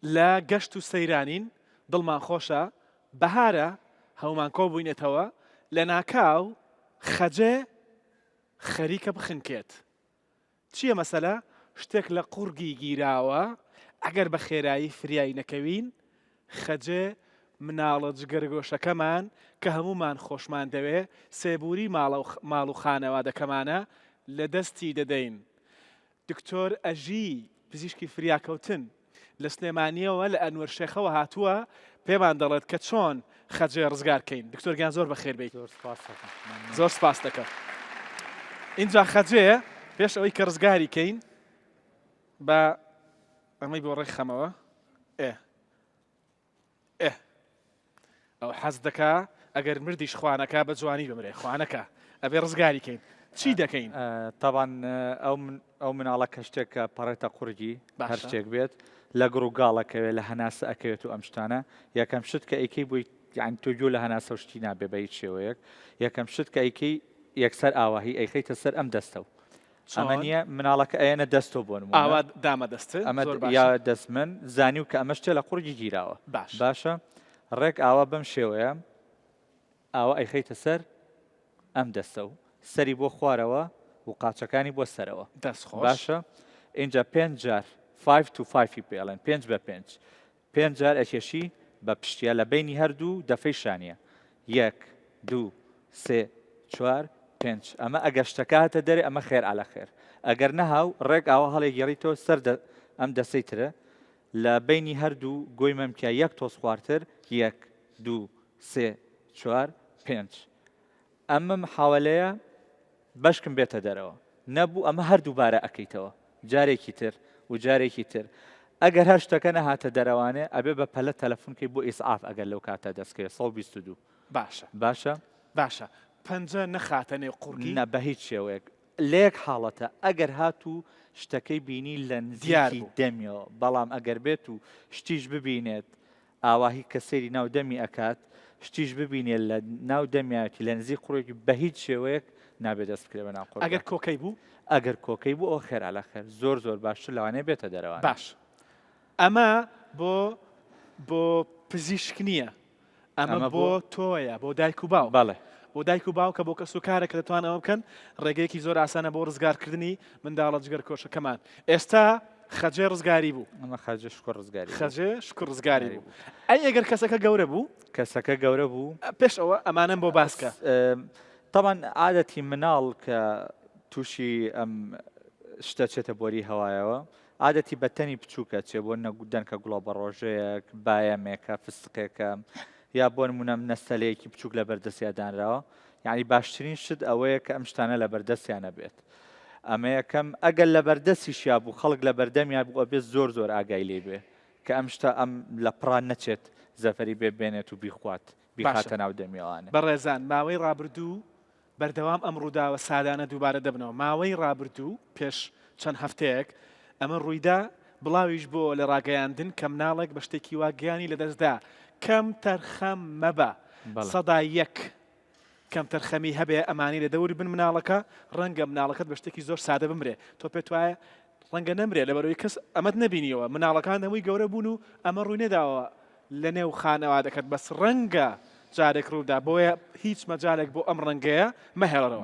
لە گەشت و سەیرانین، دڵمان خۆشە، بەهارە، هەموومان کۆبووینەتەوە، لەناکاو خەجێ خەریکە بخنکێت. چییە مەسەلە؟ شتێک لە قوڕگی گیراوە، ئەگەر بە خێرایی فریای نەکەوین، خەجێ مناڵە جگەرگۆشەکەمان کە هەموومان خۆشمان دەوێ، سێبووری ماڵ و خانەوادەکەمانە، لە دەستی دەدەین. دکتۆر ئەژی پزیشکی فریاکەوتن لە سلێمانیەوە لە ئەنوەر شێخەوە هاتووە پێمان دەڵێت کە چۆن خەجێ ڕزگار کەین دکتۆر گیان زۆر بەخێر بیت زۆر سپاس دەکەم. زۆر سپاس دەکەم اینجا خەجێ پێش ئەوەی کە ڕزگاری کەین بە ئەمەی بۆ ڕێکخەمەوە ئێ ئێ ئەو حەز دەکا ئەگەر مردیش خوانەکا بە جوانی بمرێ خوانەکا ئەبێ ڕزگاری کەین چی دەکەین؟ تاوان ئەو ئەو مناڵە کە شتێک کە پەڕێتە قورگی هەر شتێک بێت لە گڕ و گاڵەکەوێت لە هەناسە ئەکەوێت و ئەم شتانە یەکەم شت کە ئەیکەی بۆی یان تۆ گوێ لە هەناسە و شتی نابێ بە هیچ شێوەیەک یەکەم شت کە ئەیکەی یەکسەر ئاواهی ئەیخەیتە سەر ئەم دەستە و ئەمە نییە مناڵەکە ئەیەنە دەستۆ بۆ نموونە ئاوا دامە دەستت ئەمە زۆر باشە یا دەست من زانی و کە ئەمە شتێ لە قوڕگی گیراوە باش باشە ڕێک ئاوا بەم شێوەیە ئاوا ئەیخەیتە سەر ئەم دەستە و سەری بۆ خوارەوە و قاچەکانی بۆ سەرەوە دەست خۆش باشە ئینجا پێنج جار 5 to 5 ی پێڵێن پێنج بە پێنج پێنج جار ئەکێشی بە پشتیا لە بەینی هەردوو دەفەی شانیە یەک دوو سێ چوار پێنج ئەمە ئەگەر شتەکە هاتە دەرێ ئەمە خێر عەلە خێر ئەگەر نەهاو ڕێک ئاوا هەڵێگێڕیتەوە سەر دە ئەم دەسەی ترە لە بەینی هەردوو گۆی مەمکیا یەک تۆز خوارتر یەک دوو سێ چوار پێنج ئەمە محاوەلەیە بەشکم بێتە دەرەوە نەبوو ئەمە هەر دووبارە ئەکەیتەوە جارێکی تر و جارێکی تر ئەگەر هەر شتەکە نەهاتە دەرەوانێ ئەبێ بە پەلە تەلەفون کەی بۆ ئیسعاف ئەگەر لەو کاتە دەست کەوێ 122 باشە باشە باشە پەنجە نەخاتە نێو قوڕگی؟ نا بە هیچ شێوەیەک لە یەک حاڵەتە ئەگەر هاتوو شتەکەی بینی لە دیار نزیکی بوو. دەمیەوە بەڵام ئەگەر بێت و شتیش ببینێت ئاواهی کە سەیری ناو دەمی ئەکات شتیش ببینێ لە ناو دەمیایەتی لە نزیک قوڕێکی بە هیچ شێوەیەک نابێ دەست بکرێ بە ناو قوڕدا. ئەگەر کۆکەی بوو؟ ئەگەر کۆکەی بوو ئەوە خێر عەلە خێر زۆر زۆر باشتر لەوانەیە بێتە دەرەوانێ. باش ئەمە بۆ بۆ پزیشک نییە ئەمە ئەمە بۆ بۆ تۆیە بۆ دایک و باوک بەڵێ. بۆ دایک و باوکە بۆ کەس و کارە کە دەتوان ئەمە بکەن ڕێگەیەکی زۆر ئاسانە بۆ ڕزگارکردنی منداڵە جگەرکۆشەکەمان ئێستا خەجێ ڕزگاری بوو. ئەمە خەجێ شکر ڕزگاری بوو. خەجێ شکر ڕزگاری بوو. ئەی ئەگەر کەسەکە گەورە بوو؟ کەسەکە گەورە بوو. پێش ئەوە ئەمانەم بۆ باس کە. تەبعەن عادەتی مناڵ کە تووشی ئەم شتە چێتە بۆری هەوایەوە عادەتی بە تەنی بچووکە چێ بۆ نە دەنکە گوڵە بەڕۆژەیەک بایەمێکە فستقێکە یا بۆ نمونە نەستەلەیەکی بچووک لە بەردەستیا دانراوە یعنی باشترین شت ئەوەیە کە ئەم شتانە لە بەردەستیان نەبێت ئەمە یەکەم ئەگەر لە بەردەستیشیا بوو خەڵک لە بەردەمیا بوو ئەبێت زۆر زۆر ئاگای لێ بێ کە ئەم شتە ئەم لە پڕان نەچێت زەفەری بێ بێنێت و بیخوات باشە بیخاتە ناو دەمیەوانێ. بەڕێزان ماوەی ڕابردوو بەردەوام ئەم ڕووداوە سادانە دووبارە دەبنەوە ماوەی ڕابردوو پێش چەند هەفتەیەک ئەمە ڕوویدا بڵاویش بۆوە لە ڕاگەیاندن کە مناڵێک بە شتێکی وا گیانی لەدەستدا کەم تەرخەم مەبە بەڵێ. سەدا یەک کەمتەرخەمی هەبێ ئەمانی لە دەوری بن مناڵەکە ڕەنگە مناڵەکەت بە شتێکی زۆر سادە بمرێ تۆ پێت وایە ڕەنگە نەمرێ لەبەرەوەی کەس ئەمەت نەبینیەوە مناڵەکان هەمووی گەورە بوون و ئەمە ڕووی نەداوە لە نێو خانەوادەکەت بەس ڕەنگە جارێک ڕوودا بۆیە هیچ مەجالێک بۆ ئەم ڕەنگەیە مەهێڵەرەوە.